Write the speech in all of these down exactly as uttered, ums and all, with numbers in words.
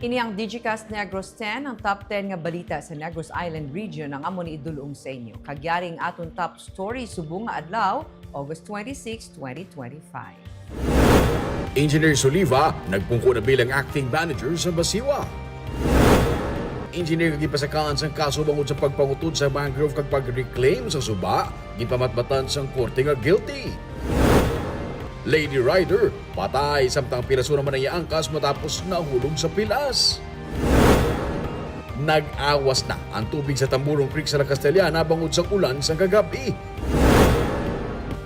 Ini ang Digicast Negros ten, ang top ten nga balita sa Negros Island Region ang amo ni idul-ong sa inyo. Kag yari ang aton top story subong nga adlaw, August twenty-six, twenty twenty-five. Engineer Soliva nagpungko na bilang acting manager sa Masiwa. Engineer nga gipasakaan sang kaso bangod sa pagpangutod sa mangrove kag pag-reclaim sa suba, ginpamatmatan sang korte nga guilty. Lady Rider patay samtang piraso naman ang iya angkas matapos nahulog sa pilas. Nag-awas na ang tubig sa Tamburong Creek sa La Castellana bangod sa ulan sang kagab-i.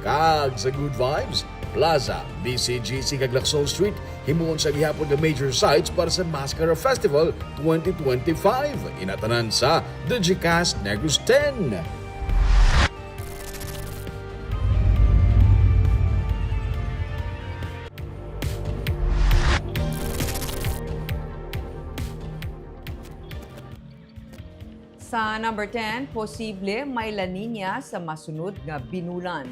Kag sa Good Vibes, Plaza, B C G C kag Laksol Street, himuon sa gihapon nga major sites para sa Mascara Festival twenty twenty-five. Inatanan sa Digicast Negros ten. Sa number ten, posible may La Niña sa masunod nga binulan.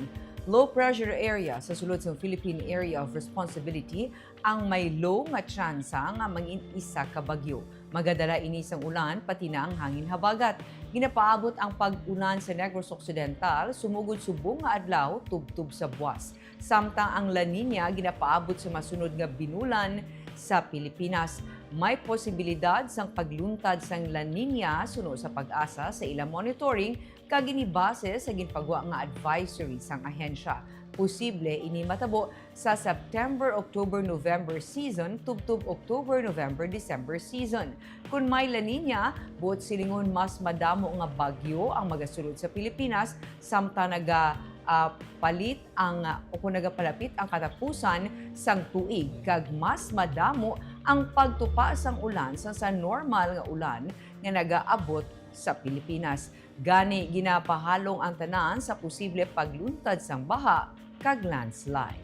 Low pressure area sa sulod sang Philippine Area of Responsibility ang may low nga tsansa nga mangin isa ka bagyo. Magadala ini sang ulan, pati na ang hangin habagat. Ginapaabot ang pag-ulan sa Negros Occidental, sumugod subong nga adlaw, tubtob sa buwas. Samtang ang La Niña ginapaabot sa masunod nga binulan sa Pilipinas. May posibilidad sang pagluntad sang La Niña suno sa PAGASA sa ila monitoring kag ini base sa ginpagwa nga advisory sang ahensya. Posible ini matabo sa September, October, November season tubtob October, November, December season. Kon may La Niña, buot silingon mas madamo nga bagyo ang magasulod sa Pilipinas samtang naga, ah, palit ang, ah, o kung nagapalapit ang katapusan sang tuig kag mas madamo ang pagtupa sang ulan sa, sa normal nga ulan nga nagaabot sa Pilipinas. Gani, ginapahalong ang tanan sa posible pagluntad sang baha kag landslide.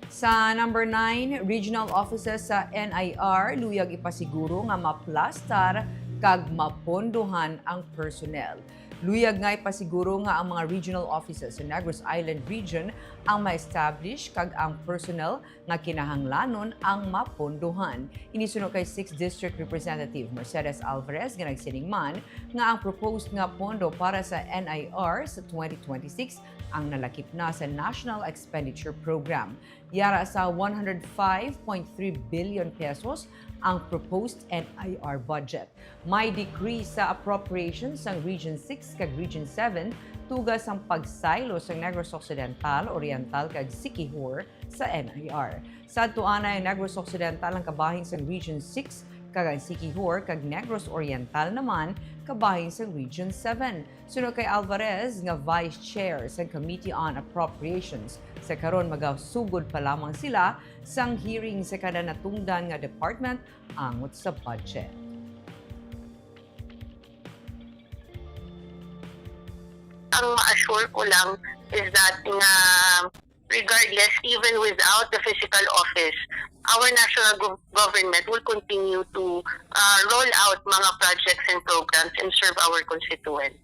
Sa number nine, regional offices sa N I R luyag ipasiguro nga maplastar kag mapondohan ang personnel. Luyag nga ipasiguro nga ang mga regional offices sa Negros Island Region ang ma-establish kag ang personnel nga kinahanglanon ang mapondohan. Ini suno kay sixth District Representative Mercedes Alvarez nga nagsiling man nga ang proposed nga pondo para sa N I R sa twenty twenty-six ang nalakip na sa National Expenditure Program. Yara sa one hundred five point three billion pesos ang proposed N I R budget. May decrease sa appropriation sang Region six kag Region seven tuga sang pagsaylo sang Negros Occidental, Oriental, kag Siquijor sa N I R. Sadto anay, ang Negros Occidental ang kabahin sang Region six, kag ang Siquijor kag Negros Oriental naman kabahin sang Region seven. Suno kay Alvarez, nga Vice Chair sang Committee on Appropriations, sa karon magasugod pa lamang sila sang hearing sa kada natungdan nga department angot sa budget. Ang ma-assure ko lang is that nga regardless, even without the physical office, our national gov- government will continue to uh, roll out mga projects and programs and serve our constituents.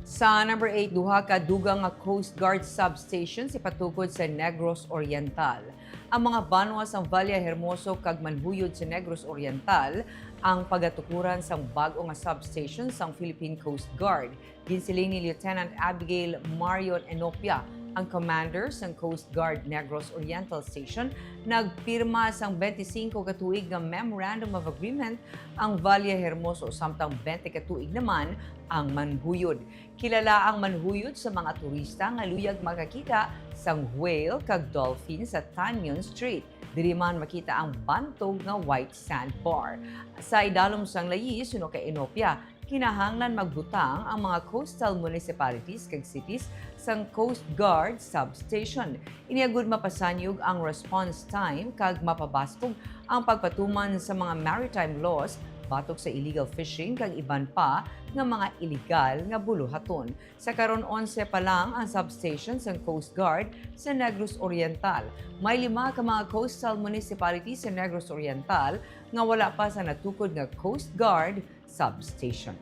Sa number eight, duha ka dugang nga Coast Guard substations ipatukod sa Negros Oriental. Ang mga banwa sang Valle Hermoso kag Manjuyod sa Negros Oriental ang pagatukuran sang bag-o nga substation sang Philippine Coast Guard. Ginsiling ni Lieutenant Abigail Marion Enopia, ang commander sang Coast Guard Negros Oriental Station, nagpirma sang twenty-five ka tuig nga Memorandum of Agreement ang Valle Hermoso, samtang twenty ka tuig naman ang Manjuyod. Kilala ang Manjuyod sa mga turista nga luyag makakita sang whale kag dolphin sa Tanyon Strait. Diri man makita ang bantog nga white sandbar. Sa idalom sang layi, suno kay Enopia, kinahanglan magbutang ang mga coastal municipalities kag cities sang Coast Guard substation. Ini agud mapasanyog ang response time kag mapabaskog ang pagpatuman sa mga maritime laws batok sa illegal fishing kag iban pa nga mga illegal nga buluhaton. Sa karon, onse pa lang ang substation sang Coast Guard sa Negros Oriental. May lima ka mga coastal municipality sa Negros Oriental nga wala pa sa natukod nga Coast Guard substation.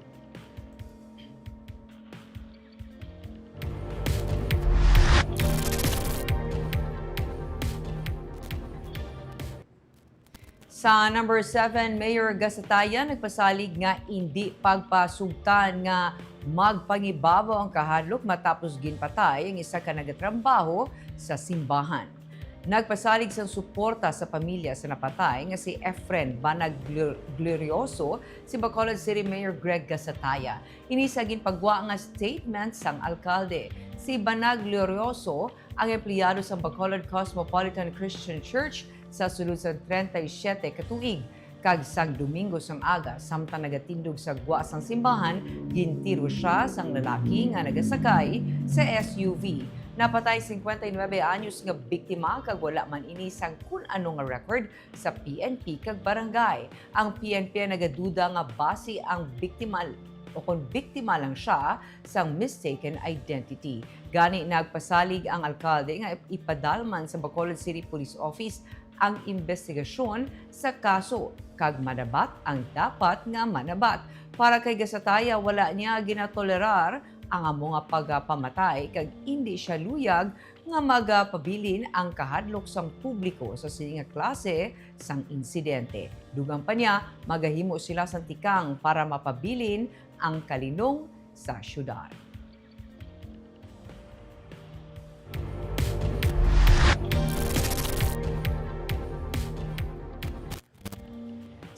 Sa number seven, Mayor Gasataya nagpasalig nga indi pagpasugtan nga magpangibabaw ang kahadlok matapos ginpatay ang isa ka nagatrabaho sa simbahan. Nagpasalig sang suporta sa pamilya sa napatay nga si Efren Banag Glor-, Glorioso si Bacolod City Mayor Greg Gasataya. Ini sa ginpagwa nga statement sang alkalde. Si Banag Glorioso ang empleyado sang Bacolod Cosmopolitan Christian Church sa sulod sang treinta y siete ka tuig, kag sang Domingo sang aga, samtang nagatindog sa gwa sang simbahan, gintiro sia sang lalaki nga nagasakay sa S U V. Napatay singkwenta y nuebe anyos nga biktima kag wala man ini sang kun ano nga record sa P N P kag barangay. Ang P N P ang nagaduda nga basi ang biktima o kon biktima lang sia sang mistaken identity. Gani, nagpasalig ang alkalde nga ipadalman sa Bacolod City Police Office ang imbestigasyon sa kaso kag manabat ang dapat nga manabat. Para kay Gasataya, wala niya ginatolerar ang amo nga pagpamatay kag indi sia luyag nga magapabilin ang kahadlok sang publiko sa sini nga klase sang insidente. Dugang pa niya, magahimo sila sang tikang para mapabilin ang kalinong sa syudad.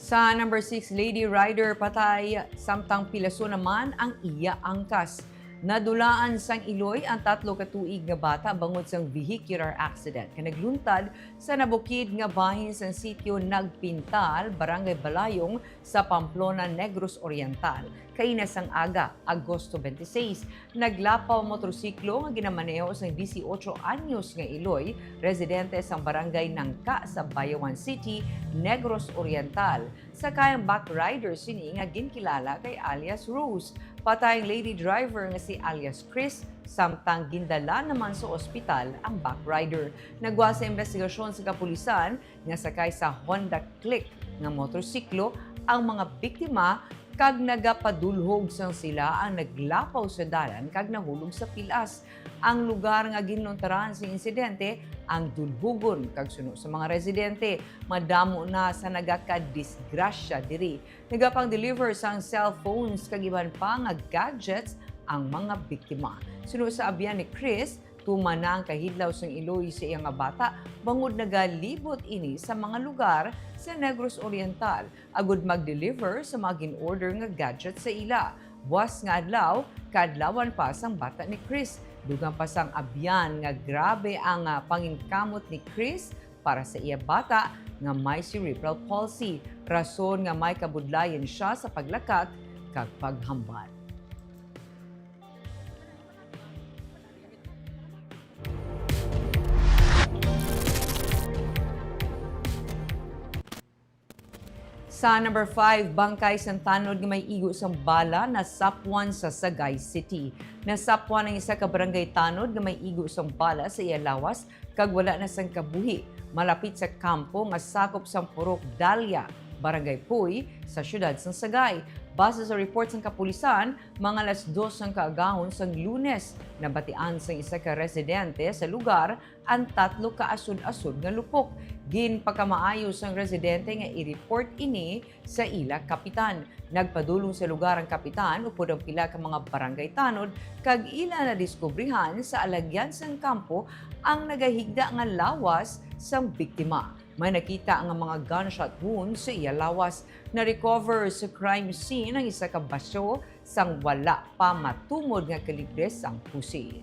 Sa number six, lady rider patay, samtang pilaso naman ang iya angkas. Nadulaan sang iloy ang tatlo ka tuig nga bata bangod sang vehicular accident nga nagluntad sa nabukid nga bahin sang sitio Nagpintal, Barangay Balayong, sa Pamplona, Negros Oriental. Kaina sang aga, Agosto twenty-six, naglapaw ang motorsiklo nga ginamaneho sang dieciocho anyos nga iloy, residente sang Barangay Nangka sa Bayawan City, Negros Oriental. Sakay ang back rider sini nga ginkilala kay alias Rose. Patay ang lady driver nga si alias Chris, samtang gindala naman sa ospital ang back rider. Nagwa sa imbestigasyon sa kapulisan nga sakay sa Honda Click nga motorsiklo ang mga biktima kag nagapadulhog sang sila ang naglapaw sa dalan kag nahulog sa pilas. Ang lugar nga ginluntaran sa insidente ang dulhogon kag suno sa mga residente, madamo na sa nagakadisgrasya diri. Nagapang-deliver sang cellphones kag iban pa nga gadgets ang mga biktima. Suno sa abyan ni Chris, tuman na ang kahidlaw sang iloy sa iya nga bata bangod nagalibot ini sa mga lugar sa Negros Oriental agud mag-deliver sa mga gin-order nga gadget sa ila. Buas nga adlaw, kaadlawan pa sang bata ni Chris. Dugang pa sang abyan nga grabe ang, ah, pangingkamot ni Chris para sa iya bata nga may cerebral palsy, rason nga may kabudlayan sia sa paglakat kag paghambal. Sa number five, bangkay sang tanod nga may igo sang bala nasapwan sa Sagay City. Nasapwan ang isa ka barangay tanod nga may igo sang bala sa iya lawas kag wala na sang kabuhi malapit sa kampo nga sakop sang Purok Dalia, Barangay Puy, sa siyudad sang Sagay. Base sa report sang kapulisan, mga alas dos sang kaagahon sang Lunes, nabatian sang isa ka residente sa lugar ang tatlo ka asod-asod nga lupok. Ginpakamaayo sang residente nga i-report ini sa ila kapitan. Nagpadulong sa lugar ang kapitan upod ang pila ka mga barangay tanod kag ila nadiskubrihan sa alagyan sang kampo ang nagahigda nga lawas sang biktima. May nakita nga mga gunshot wounds sa iya lawas. Na-recover sa crime scene ang isa ka basyo sang wala pa matumod nga kalibre sang pusil.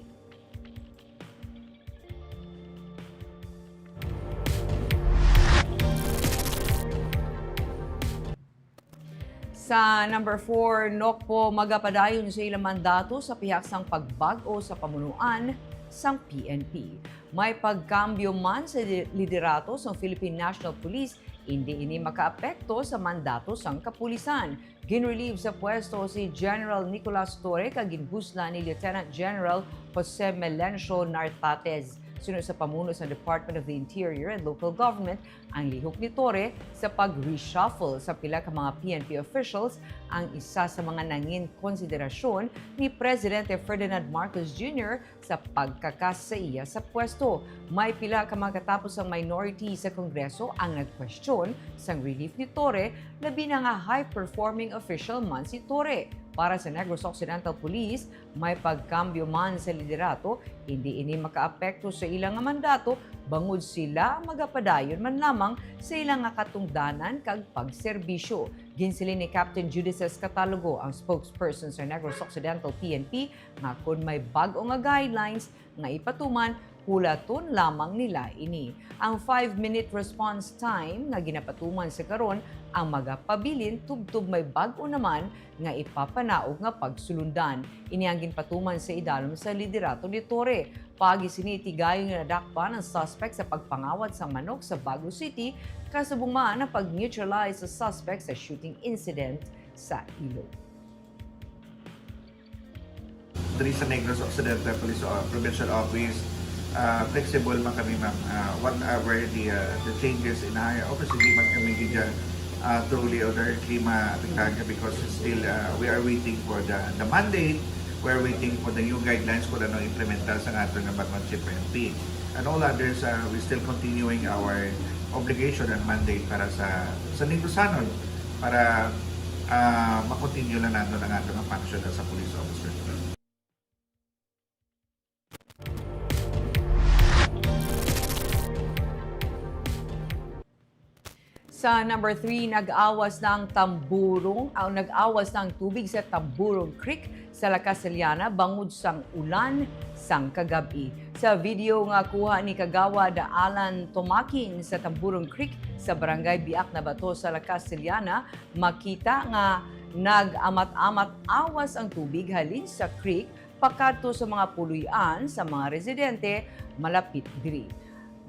Sa number four, Nokpo magapadayon sa ila mandato sa pihak sang pagbag-o sa pamunuan sang P N P. May pagkambyo man sa li-, liderato sang Philippine National Police, indi ini makaapekto sa mandato sang kapulisan. Ginrelieve sa pwesto si General Nicolas Torre kag ginbuslan ni Lieutenant General Jose Melencio Nartates. Suno sa pamuno sa Department of the Interior and Local Government, ang lihok ni Torre sa pag-reshuffle sa pila ka mga P N P officials ang isa sa mga nangin konsiderasyon ni Presidente Ferdinand Marcos Junior sa pagkakas sa iya sa pwesto. May pila ka mga katapos ang minority sa Kongreso ang nagkwestiyon sang relief ni Torre, labi na nga high-performing official man si Torre. Para sa Negros Occidental Police, may pagkambyo man sa liderato, hindi ini makaapekto sa ila nga mandato, bangod sila magapadayon man lamang sa ila nga katungdanan kag pagserbisyo. Ginsiling ni Captain Judices Catalogo, ang spokesperson sa Negros Occidental P N P, nga kon may bag-o nga guidelines nga ipatuman, hulaton lamang nila ini. Ang five-minute response time nga ginapatuman sa karon ang magapabilin tubtob may bag-o naman nga ipapanaog nga pagsulundan. Ini ang ginpatuman sa idalom sa liderato ni Torre. Paagi sini, tigayon nga nadakpan ang suspect sa pagpangawat sang manok sa Bago City, kasubong man ang pag-neutralize sa suspect sa shooting incident sa Iloilo. Diri sa Negros Occidental Police, uh, Provincial Office, uh, flexible man kami, ma'am. Uh, whatever the, uh, the changes in higher office, hindi man kami gid, uh, truly or directly maapektahan ka because still, uh, we are waiting for the, the mandate. We are waiting for the new guidelines kung ano implementar sa aton nga Batman Chief P N P. And all others, uh, we still continuing our obligation and mandate para sa, sa Negrosanon para, ah, ma-continue lang naton ang aton nga function as a police officer. Sa number three, nag-awas na ang Tamburong, ah, nag-awas na ang tubig sa Tamburong Creek sa La Castellana bangod sang ulan sang kagab-i. Sa video nga kuha ni Kagawad Alan Tomakin sa Tamburong Creek sa Barangay Biak na Bato sa La Castellana, makita nga nag-amat-amat awas ang tubig halin sa creek pakadto sa mga puloy-an sa mga residente malapit diri.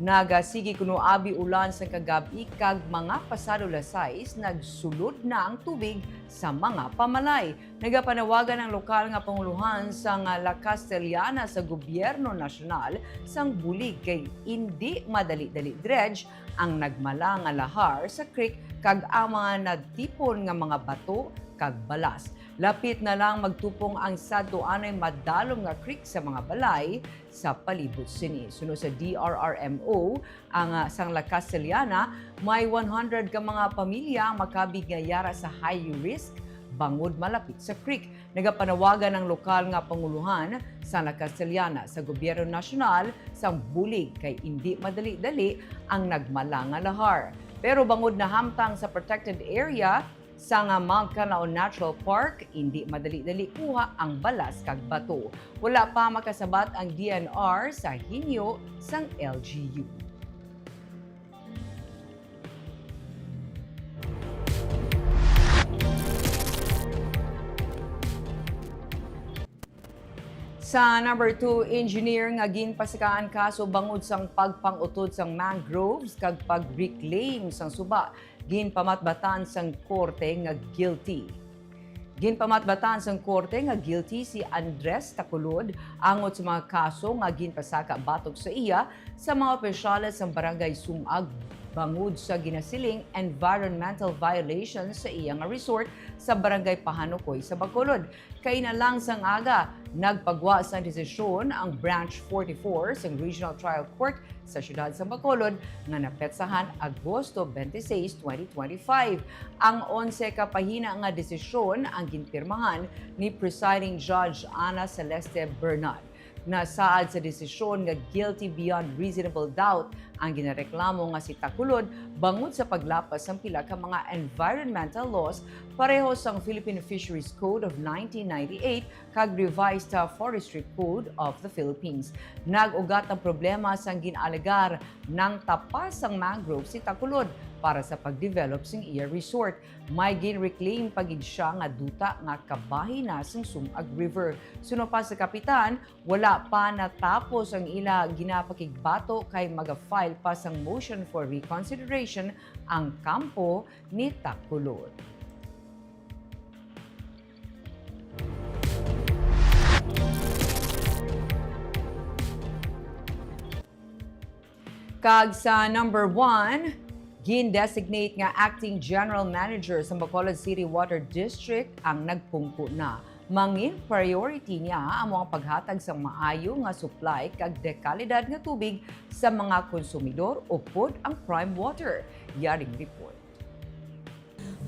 Nagasigi kuno abi ulan sang kagab-i kag mga pasado las sais, nagsulod na ang tubig sa mga pamalay. Nagapanawagan ang lokal nga panguluhan sang La Castellana sa gobyerno nasyonal sang bulig kay indi madali-dali dredge ang nagmala nga lahar sa creek kag ang mga natipon nga mga bato kag balas. Lapit na lang magtupong ang sadto anay madalom nga creek sa mga balay sa palibot sini. Suno sa D R R M O, ang, ah, sang La Castellana, may one hundred ka mga pamilya ang makabig nga yara sa high risk bangod malapit sa creek. Nagapanawagan ang lokal nga panguluhan sa La Castellana sa gobyerno nasyonal sang bulig kay indi madali-dali ang nagmala nga lahar. Pero bangod nahamtang sa protected area, sa nga Mount Canlaon Natural Park, indi madali-dali kuha ang balas kag bato. Wala pa makasabat ang D N R sa hinyo sang L G U. Sa number two, engineer nga ginpasakaan kaso bangod sang pagpang-utod sang mangroves kag pag-reclaim sang suba, ginpamatbatan sang korte nga guilty. Ginpamatbatan sang korte nga guilty si Andres Tacolod angot sa mga kaso nga ginpasaka batok sa iya sa mga opisyales sang Barangay Sumag bangod sa ginasiling environmental violations sa iya nga resort sa Barangay Pahanukoy sa Bacolod. Kaina lang sang aga, nagpagwa sang desisyon ang Branch forty-four sang Regional Trial Court sa siyudad sang Bacolod nga napetsahan Agosto twenty-six, twenty twenty-five. Ang onse ka pahina nga desisyon ang ginpirmahan ni Presiding Judge Ana Celeste Bernal. Nasaad sa desisyon nga guilty beyond reasonable doubt ang ginareklamo nga si Tacolod bangod sa paglapas sang pila ka mga environmental laws pareho sang Philippine Fisheries Code of nineteen ninety-eight kag Revised, uh, Forestry Code of the Philippines. Nag-ugat ang problema sang gin-alegar nang tapas sang mangrove si Tacolod para sa pagdevelop sing iya resort. May gin-reclaim pa gid sia nga duta nga kabahin na sang Sumag River. Suno pa sa kapitan, wala pa natapos ang ila ginapakigbato kay maga-file pa sang motion for reconsideration ang kampo ni Tacolod. Kag sa number one, gin-designate nga acting general manager sa Bacolod City Water District ang nagpungko na. Mangin priority niya amo ang paghatag sang maayo nga supply kag dekalidad nga tubig sa mga konsumidor upod ang Prime Water. Yaring report.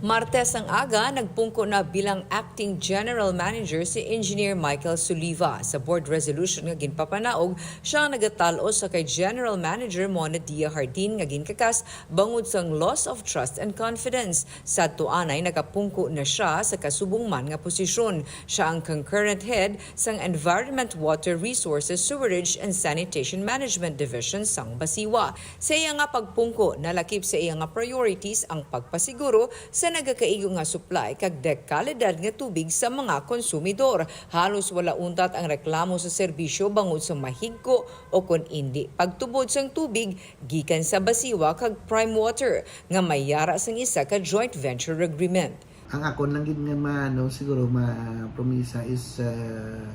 Martes ang aga, nagpungko na bilang acting general manager si Engineer Michael Suliva. Sa board resolution nga ginpapanaog, siya ang nagatal-os sa kay general manager Mona Dia Hardin nga ginkakas bangod sang loss of trust and confidence. Sadto anay, nagapungko na siya sa kasubong man nga posisyon. Siya ang concurrent head sang Environment, Water Resources, Sewerage and Sanitation Management Division sang Basiwa. Sa iya nga pagpungko, nalakip sa iya nga priorities ang pagpasiguro sa nagakaigo nga supply kag dekalidad nga tubig sa mga konsumidor. Halos wala untat ang reklamo sa serbisyo bangod sa mahigko o kon indi pagtubod sang tubig gikan sa Basiwa kag Prime Water nga may yara sang isa ka joint venture agreement. Ang akon lang gid nga ma-, ano, siguro ma-, promisa is, ah,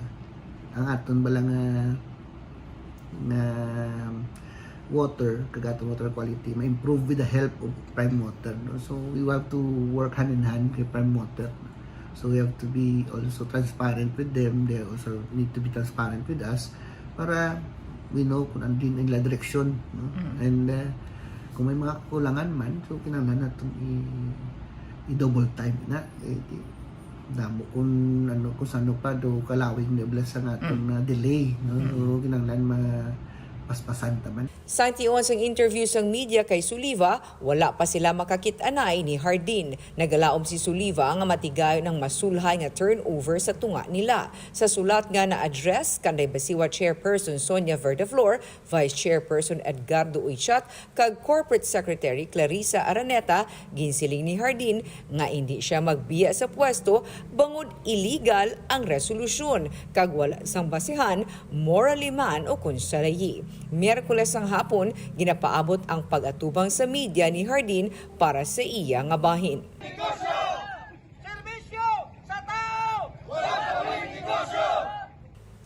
ang aton bala nga, nga water, kag aton water quality, ma-improve with the help of Prime Water, no? So, we have to work hand in hand kay Prime Water. So, we have to be also transparent with them. They also need to be transparent with us para we know kung ano din ang ila direksyon, no? Mm. And, ah, kung may mga kakulangan man, so kinahanglan naton i-, i-double time na. Eh, di, damo kung ano, kung sano pa do kalawig na bala sa nga aton, mm, na delay, no? Mm. So, kinahanglan mapaspasan ta man. Sang tion sang interview sang media kay Suliva, wala pa sila makakit-anay ni Hardin. Nagalaom si Suliva nga matigayon ang masulhay nga turnover sa tunga nila. Sa sulat nga na-address kanday Basiwa Chairperson Sonia Verdeflor, Vice Chairperson Edgardo Uychat, kag Corporate Secretary Clarissa Araneta, ginsiling ni Hardin nga indi siya magbiya sa pwesto bangod illegal ang resolusyon kag wala sang basihan, morally man o kon sa layi. Miyerkules sang hapon, ginapaabot ang pag-atubang sa media ni Hardin para sa iya nga bahin. Negosyo! Serbisyo sa tao! Wala sa negosyo!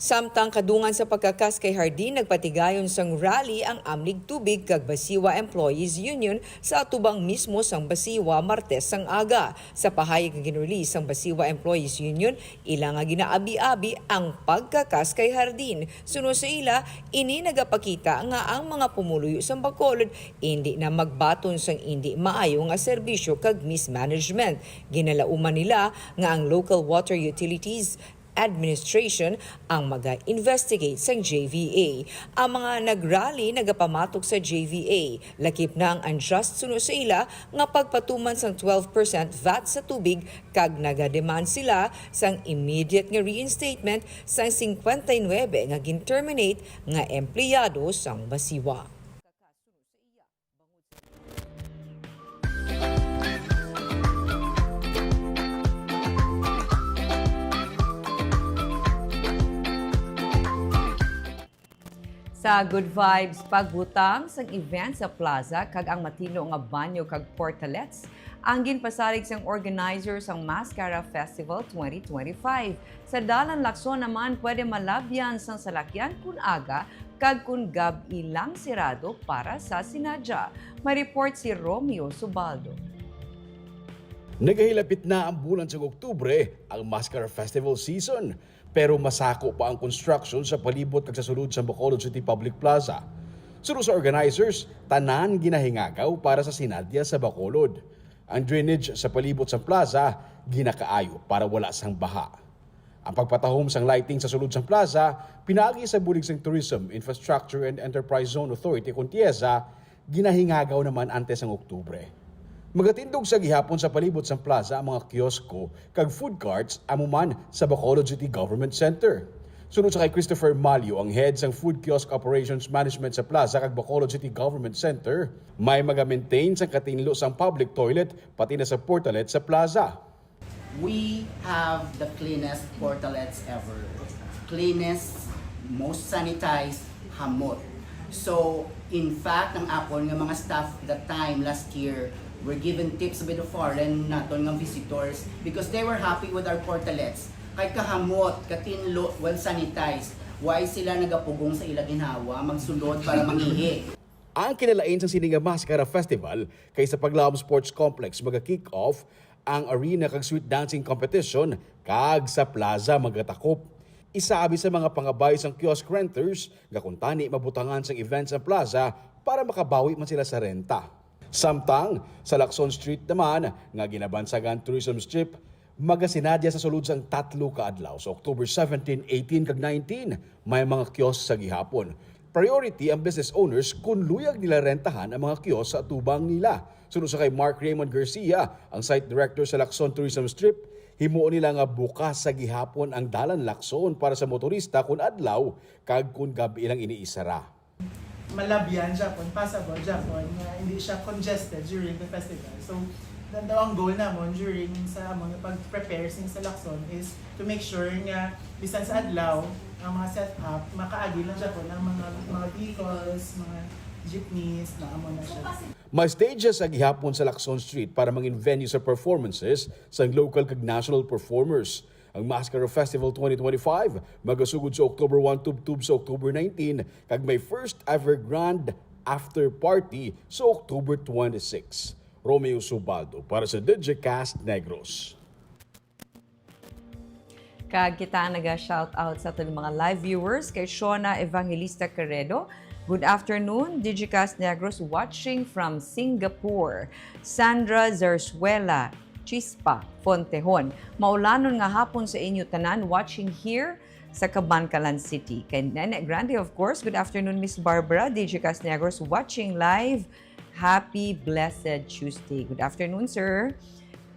Samtang kadungan sa pagkakas kay Hardin, nagpatigayon sang rally ang Amlig Tubig kag Basiwa Employees Union sa atubang mismo sang Basiwa Martes sang aga. Sa pahayag nga gin-release sang Basiwa Employees Union, ila nga ginaabi-abi ang pagkakas kay Hardin. Suno sa ila, ini nagapakita nga ang mga pumuluyo sang Bacolod indi na magbaton sang indi maayo nga serbisyo kag mismanagement. Ginalauman nila nga ang local water utilities administration ang maga-investigate sang J V A. Ang mga nagrally nagapamatok sa J V A, lakip na ang unjust, suno sa ila, nga pagpatuman sang twelve percent vat sa tubig, kag nagademand sila sang immediate nga reinstatement sang singkwenta y nuebe nga gin-terminate nga empleyado sang Basiwa. Sa Good Vibes, pagbutang sang event sa plaza kag ang matino nga banyo kag portalets ang ginpasalig sang organizer sang Mascara Festival twenty twenty-five. Sa dalan Lacson naman, pwede malabyan sang salakyan kun aga kag kun gab-i lang sirado para sa sinadya. May report si Romeo Subaldo. Nagahilapit na ang bulan sang Oktubre, ang Mascara Festival season, pero masako pa ang construction sa palibot kag sa sulod sang Bacolod City Public Plaza. Suno sa organizers, tanan ginahingagaw para sa sinadya sa Bacolod. Ang drainage sa palibot sang plaza ginakaayo para wala sang baha. Ang pagpatahom sang lighting sa sulod sang plaza pinaagi sa bulig sang Tourism, Infrastructure and Enterprise Zone Authority kon TIEZA Ginahingagaw naman antes ang Oktubre. Magatindog sa gihapon sa palibot sang plaza ang mga kiosko kag food carts amo man sa Bacolod City Government Center. Sunod sa kay Christopher Malio, ang head sang Food Kiosk Operations Management sa plaza kag Bacolod City Government Center, may maga-maintain sang katinlo sang public toilet pati na sa portalet sa plaza. We have the cleanest portalets ever. Cleanest, most sanitized, hamot. So, in fact, ang akon nga mga staff that time last year were given tips by the foreign naton nga visitors because they were happy with our portalets. Kay kahamot, katinlo, well sanitized. Why sila nagapugong sa ila ginhawa, magsulod para mangihi? Ang kinalain sa sini nga Maskara Festival kay sa Paglawom Sports Complex maga-kick off ang arena kag street dancing competition kag sa plaza magatakop. Isabi sa mga pangabay sang kiosk renters nga kuntani mabutangan sang event sa plaza para makabawi man sila sa renta. Samtang sa Lacson Street naman nga ginabansagan tourism strip, magasinadya sa sulod sang tatlo ka adlaw sa October seventeen, eighteen, kag nineteen, may mga kiosk sa gihapon. Priority ang business owners kung luyag nila rentahan ang mga kiosk sa atubang nila. Suno sa kay Mark Raymond Garcia, ang site director sa Lacson Tourism Strip, himuon nila nga bukas sa gihapon ang dalan Lacson para sa motorista kun adlaw kag kun gab-i lang ini isara. Malabyan gyapon, passable gyapon nga hindi siya congested during the festival. So, daw ang goal namon during sa among pag-prepare sing sa Lacson is to make sure nga bisan sa adlaw ang mga setup makaagi lang gyapon ang mga mga vehicles, mga jeepneys na amo na siya. May stages sa gihapon sa Lacson Street para mangin venue sa performances sang local kag national performers. Ang Maskara Festival twenty twenty-five magasugod sa October one tubtob sa October nineteen kag may first ever grand after party sa October twenty-six. Romeo Subaldo para sa Digicast Negros. Kag kita ang naga-shout out sa aton mga live viewers kay Shona Evangelista Queredo. Good afternoon, Digicast Negros watching from Singapore. Sandra Zarzuela Chispa Fontehon. Maulanon nga hapon sa inyo tanan watching here sa Kabankalan City. Kay Nene Grande, of course, good afternoon, Miss Barbara. Digicast Negros watching live. Happy blessed Tuesday. Good afternoon, sir.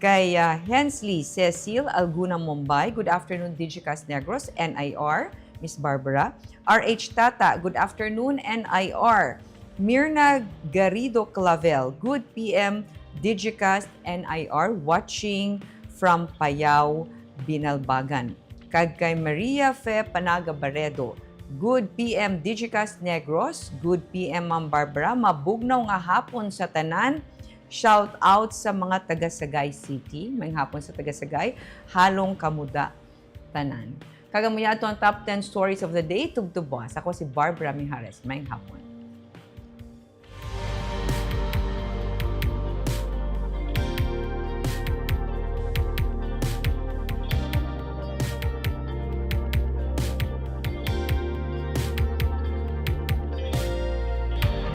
Kay ah, Hensley Cecil Alguna Mumbai, good afternoon, Digicast Negros, N I R, Miss Barbara. R H Tata, good afternoon, N I R. Mirna Garrido Clavel, good P M, Digicast, N I R, watching from Payao, Binalbagan. Kag kay Maria Fe Panaga Barredo, good P M, Digicast Negros, good P M, Ma'am Barbara, mabugnaw nga hapon sa tanan. Shout out sa mga taga Sagay City. Maayong hapon sa taga Sagay. Halong kamuda tanan. Kag amo ya ato ang top ten stories of the day. Tubtob buwas. Ako si Barbara Mijares. Maayong hapon.